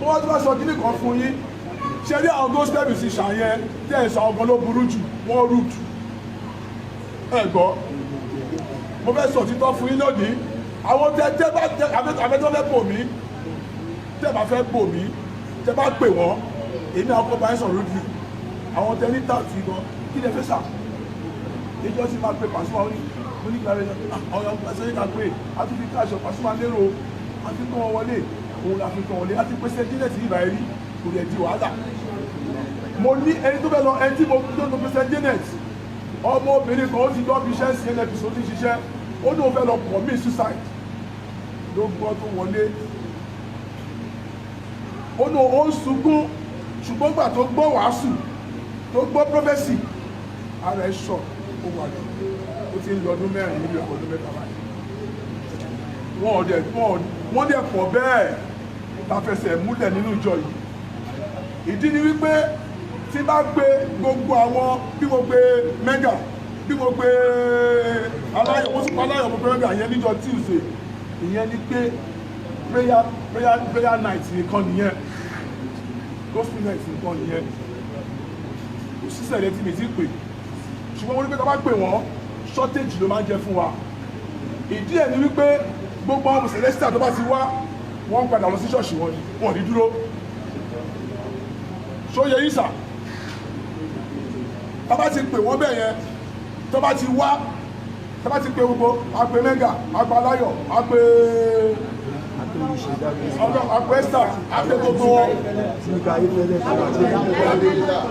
Mo wá tó bá sọ kíní kan fún yín. Ṣe rí àwọn gospel musician yẹn tẹ́ ẹ̀ sọ, àwọn kan ló burú jù, wọ́n rude. Ẹ gbọ́, mo fẹ́ sọ títọ́ fún yín lónìí. Àwọn tẹ́ bá tẹ́ àfẹ́tọ́ fẹ́ bò mí, tẹ́ bá fẹ́ bò mí, tẹ́ bá pè wọ́n, èmi àwọn kọ́ bá yín sọ̀rọ̀ rudely. Àwọn tẹ́ ní tààtì gan, kí lẹ fẹ́ sà? Ìjọ tí máa pe Pasuma, ó ní mo ní kíláàsì àwọn ọmọ ẹsẹ̀ ká pé a tún fi káàṣọ Pasuma lérò, a fi kọ́ wọn wọlé, òun la fi kọ́ wọlé. A ti pèsè jílẹ̀ sí ìbà ẹ̀rí, kò lè di wàhálà. Mo ní ẹni tó fẹ́ lọ, ẹni tí mo tó tó pèsè Janet, ọmọbìnrin kan, ó ti lọ bí iṣẹ́ sí NNPC, ó ti ṣiṣẹ́, ó ní òun fẹ́ lọ commit suicide ló gbọ́ tó wọlé. Ó ní ó ń sunkún, ṣùgbọ́n gbà tó gbọ́ wàásù, tó gbọ́ prophesy, ara ẹ̀ sọ, ó wà lọ. Ó ti ń lọ ọdún 4 níbi ọkọ̀, ọdún 3 báyìí. Wọ́n dẹ̀ pọ̀ bẹ́ẹ̀ ta fẹsẹ̀ múlẹ̀ nínú ìjọ yìí. Ìdí ni wípé tí bá gbé gbogbo àwọn, bí mo gbé Mega, bí mo gbé Aláyọ̀, mo tún pa Aláyọ̀, mo gbé Mega yẹn níjọ́ Tuesday, ìyẹn ni pé prayer night nìkan nìyẹn, gospel night nìkan nìyẹn. Kò sí sẹ̀lẹ̀ tí mi ti pè, ṣùgbọ́n mo ní pé tá a bá pè wọ́n, shortage ló máa ń jẹ́ fún wa. Ìdí ẹ̀ ni wípé gbogbo àwọn Celestial tó bá ti wá, wọ́n ń padà lọ sí ṣọ́ọ̀ṣì wọn ni, wọ́n ò ní dúró. Ṣóyè yìí sà? Tá bá ti pè wọ́n bẹ́ẹ̀ yẹn, tó bá ti wá, tó bá ti pè gbogbo, a pè Mega, a pè Aláyọ̀, a pè ọ̀gá, a pè Esther, a pè gbogbo wọn.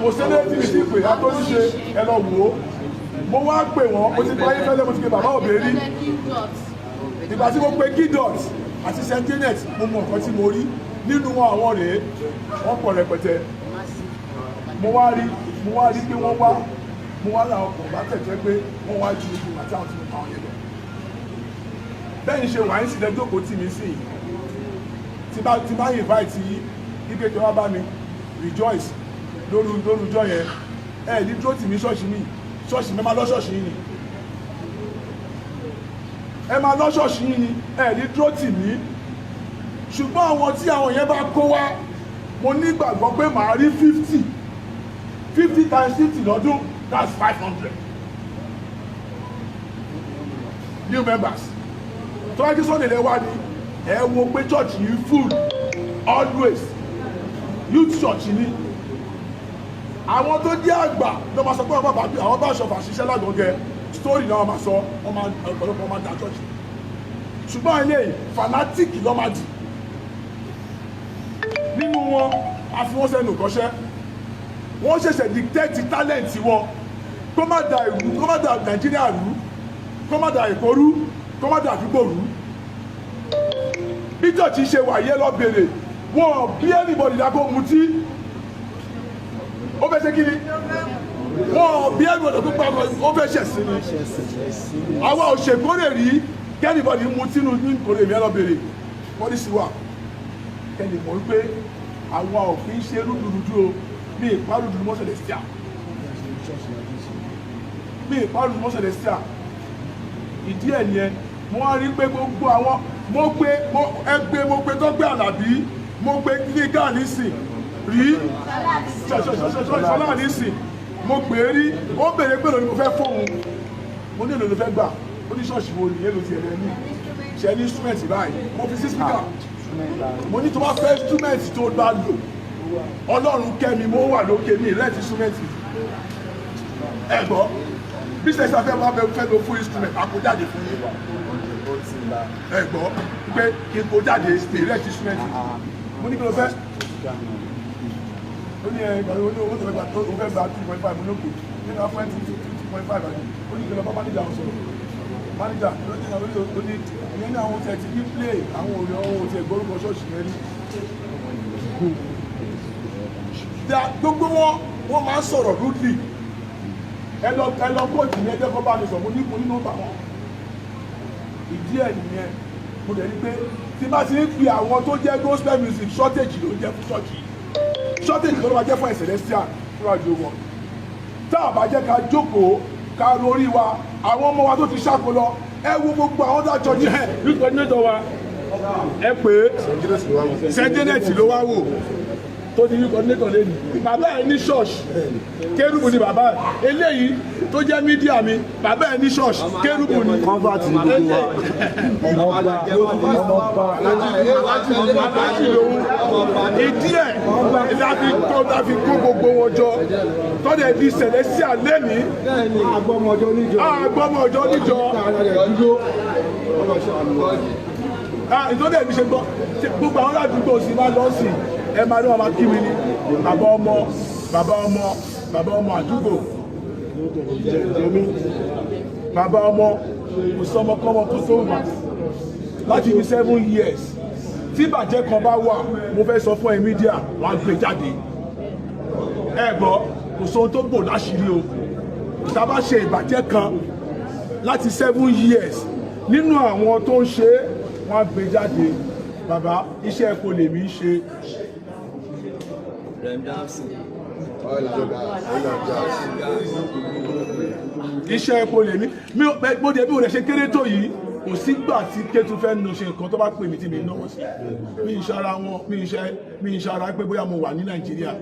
Kò sẹ́lẹ̀ tí mi ti pè atóníṣe, ẹ lọ wò ó. Mo wá pè wọ́n, mo ti pa Ayéfẹ́lẹ́, mo ti pè bàbá òbérí. Ìgbà tí mo pe Gidot àti St Janet, mo mọ nǹkan tí mo rí nínú wọn. Àwọn rèé, wọ́n pọ̀ rẹpẹtẹ. Mo wá rí pé wọ́n wá, mo wá láwọn kò bá tẹ̀jẹ́ pé wọ́n wá ju gbogbo àti àwọn tí mo pa àwọn yẹn lọ. Bẹ́ẹ̀ ni ṣe wà ń sílẹ̀ jókòó tì mí sí yìí. Tí bá invite yìí ike tí wọ́n bá mi rejoice lóru ọjọ́ yẹn, ẹ ní dúró tì mí. Ṣọ́ọ̀ṣì mi, ṣọ́ọ̀ṣì mi, máa lọ ṣọ́ọ̀ṣì yìí ni, ẹ máa lọ ṣọ́ọ̀ṣì yìí ni, ẹ ní dúró tì mí. Ṣùgbọ́n àwọn tí àwọn yẹn bá kó wá, mo nígbàgbọ́ pé màá rí 50. 50 times 50 lọ́dún, that's 500 new members. Tó bá kí Sunday lẹ wá ni, ẹ wo pé church yìí full always. Youth church ni. Àwọn tó jẹ́ àgbà ló máa sọ pé àwọn bá àwọn bá ṣọfà ṣiṣẹ́ lágọ̀ọ́gẹ́ story náà máa sọ. Wọ́n máa ọ̀pọ̀lọpọ̀ máa da church, ṣùgbọ́n eléyìí, fanatic ló máa dì nínú wọn. A fi wọ́n sẹ́nu kọ́ṣẹ́, wọ́n ṣẹ̀ṣẹ̀ dictate talent wọn, kó má da ìlú, kó má da Nàìjíríà rú, kó má da Èkó rú, kó má da àdúgbò rú. Bí church ṣe wà yẹ, lọ bèrè wọn bí anybody dákó mutí, ó fẹ́ ṣe kí ni wọn bí anybody tó gbà, ó fẹ́ ṣẹ̀sìn ni. Àwa ò ṣèkórè rí kí anybody mutí nínú ní ìkórè mi. Ẹ lọ bèrè policy wa, kẹ́ni mọ̀ wípé àwa ò kì í ṣe rúdurùdu o. Mi ìpa rúdurùdu mọ́ Celestial, mi ìpa rúdurùdu mọ́ Celestial. Ìdí ẹ̀ nìyẹn. Mo wá rí pé gbogbo àwọn mo gbé, mo ẹgbẹ́, mo gbé Tọ́pẹ́ Àlàbí, mo gbé nígà nísìn rí, Ṣọlá nísìn, mo pè é rí. Ó béèrè pé lónìí mo fẹ́ fóun, mo ní èlò ló fẹ́ gbà. Ó ní ṣọ́ọ̀ṣì wo ni, èlò tiẹ̀ lẹ́ni ṣe ní instrument báyìí. Mo fi sí speaker, mo ní tó bá fẹ́ instrument tó bá lò, Ọlọ́run kẹ́mi, mo wà lókè mi rent instrument. Ẹ gbọ́, business afẹ́ wá fẹ́ lo fún instrument, a kó jáde fún yín. Ẹ gbọ́ pé kí n kó jáde, mi rent instrument. Mo ní kí ló fẹ́? Ó ní ẹ ìgbà wo ní owó tó fẹ́ gbà, tó fẹ́ gba 2.5. Mo ní òkè nínú afẹ́ 2.5 àti ó ní kí lọ bá manager wọn sọ̀rọ̀. Manager ló ní ó ní ìyẹn ní àwọn tẹ̀ ti ní play, àwọn òrìn àwọn òtí ẹ̀gbọ́rúkọ ṣọ́ọ̀ṣì yẹn rí. Gbogbo wọn, wọ́n máa ń sọ̀rọ̀ rudely. Ẹ lọ kóòtù ní ẹjẹ́ kọ́ bá mi sọ. Mo ní nọ́mbà wọn. Ìdí ẹ̀ nìyẹn. Mo dẹ̀ ní pé tí bá ti ń fi àwọn tó jẹ́ gospel music, shortage ló ń jẹ́ fún ṣọ́ọ̀ṣì, shortage ló máa jẹ́ fún Celestial fúnra jù wọn. Tá a bá jẹ́ ká jókòó, ká lórí wa, àwọn ọmọ wa tó ti ṣàkó lọ, ẹ wo gbogbo àwọn tó àjọ jẹ́ Youth coordinator wa. Ẹ pé St. Janet ló wá wò tó ti rí coordinator lẹ́nu. Bàbá ẹ̀ ní ṣọ́ọ̀ṣì, kérúbù ni bàbá ẹ̀. Eléyìí tó jẹ́ media mi, bàbá ẹ̀ ní ṣọ́ọ̀ṣì, kérúbù ni. Convert ní gbogbo wa. Ọmọọba, ọmọọba. Aláàjì lòun. Ìdí ẹ̀ láfi kó gbogbo wọn jọ tọ́lẹ̀ di Celestial lẹ́nìí. Agbọ́mọjọ́ níjọ. Àgbọ́mọjọ́ níjọ. Ìtọ́jú ẹ̀mí ṣe gbọ́ gbogbo àwọn aládùúgbò sì máa lọ sí, ẹ máa ní wọn máa kí mi ní bàbá ọmọ, bàbá ọmọ, bàbá ọmọ àdúgbò, bàbá ọmọ. Kò sọmọkọ́mọ kò tó wà láti fi 7 years. Tí ìbàjẹ́ kan bá wà, mo fẹ́ sọ fún ẹ, media, wọ́n á gbé jáde. Ẹ gbọ́, kò sóhun tó bò láṣìírí o. Tá a bá ṣe ìbàjẹ́ kan láti 7 years, nínú àwọn tó ń ṣe é, wọ́n á gbé jáde. Bàbá, iṣẹ́ epo lèmi ń ṣe. Rem Davson. Oil and gas. Oil and gas. Iṣẹ́ epo lèmi mi ò mo dẹ̀ bí mo dẹ̀ ṣe kéré tó yìí, kò sígbà tí Kétu fẹ́ nu ṣe nǹkan tó bá pè mí tí mi náwó sí. Mi ń ṣara wọn, mi ń ṣara pé bóyá mo wà ní Nàìjíríà.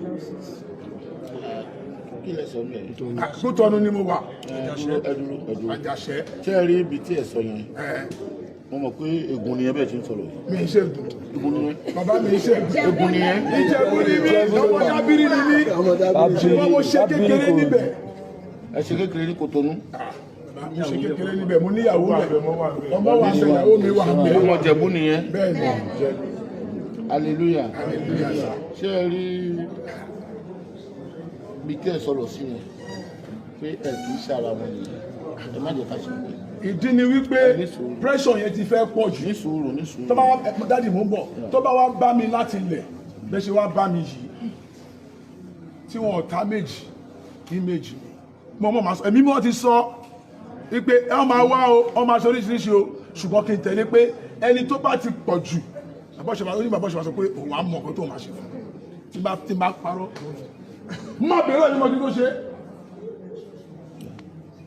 Kí lẹ sọ mẹ? Kútọ́nu ni mo wà. Ẹ dúró, ẹ dúró, ẹ dúró. Àjàṣẹ́. Ṣé ẹ rí ibi tí ẹ sọ yẹn? Mo mọ̀ pé ègún ni ẹ bẹ́ẹ̀ ṣe ń sọ̀rọ̀ yìí. Mi ń ṣe dùn. Ègún ni ẹ. Bàbá, mi ń ṣe dùn. Ègún ni ẹ. Ìjẹ̀bú ni mí, ọmọ Dábìrì ni mí, ṣùgbọ́n mo ṣe kékeré níbẹ̀. Ẹ ṣe kékeré ní Kòtónú. Mo ṣe kékeré níbẹ̀, mo níyàwó bẹ̀, ọmọ wa ṣe, ìyàwó mi wà bẹ̀. Ọmọ Ìjẹ̀bú nìyẹn. Bẹ́ẹ̀ ni. Hallelujah. Hallelujah, sir. Ṣé ẹ rí ibi tí ẹ sọ̀rọ̀ sí yẹn pé ẹ kì í ṣe ara wọn nìyẹn? Ẹ má jẹ́ ká ṣe pé. Ìdí ni wípé Ní sùúrù. pressure yẹn ti fẹ́ pọ̀ jù. Ní sùúrù, ní sùúrù. Tó bá wá, daddy, mò ń bọ̀. Tó bá wá bá mi láti ilẹ̀ bẹ́ẹ̀ ṣe wá bá mi yìí, tí wọn ò ta méjì image mi, mo mọ̀ máa sọ, ẹ̀mí mọ́ ti sọ wípé ẹ máa wá o, ọ máa ṣe oríṣiríṣi o, ṣùgbọ́n kí n tẹ̀lé pé ẹni tó bá ti pọ̀ jù, bàbá òṣèlú oní bàbá òṣèlú sọ pé òun á mọ̀ nǹkan tó máa ṣe fún un. Tí bá parọ́, má bẹ̀rẹ̀ ẹ̀mí mọ́ kí tó ṣe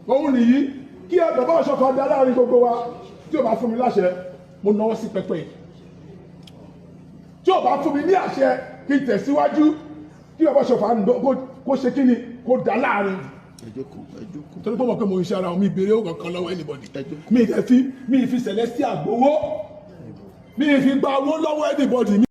òun nìyí. Kí ẹ bàbá òṣèlú kan dá láàrin gbogbo wa, tí ò bá fún mi láṣẹ, mo náwó sí pẹpẹ yìí. Tí ò bá fún mi ní àṣẹ kí n tẹ̀síwájú, kí bàbá òṣèlú kó ṣe kí ni, kó dá láàrin. Ẹ jókòó, ẹ jókòó. Torí pé mo mọ̀ pé mo ń ṣe ara mi, ìbéèrè owó kankan lọ́wọ́ anybody. Mi ì fi Celestial gbowó, mi ì fi gba owó lọ́wọ́ anybody.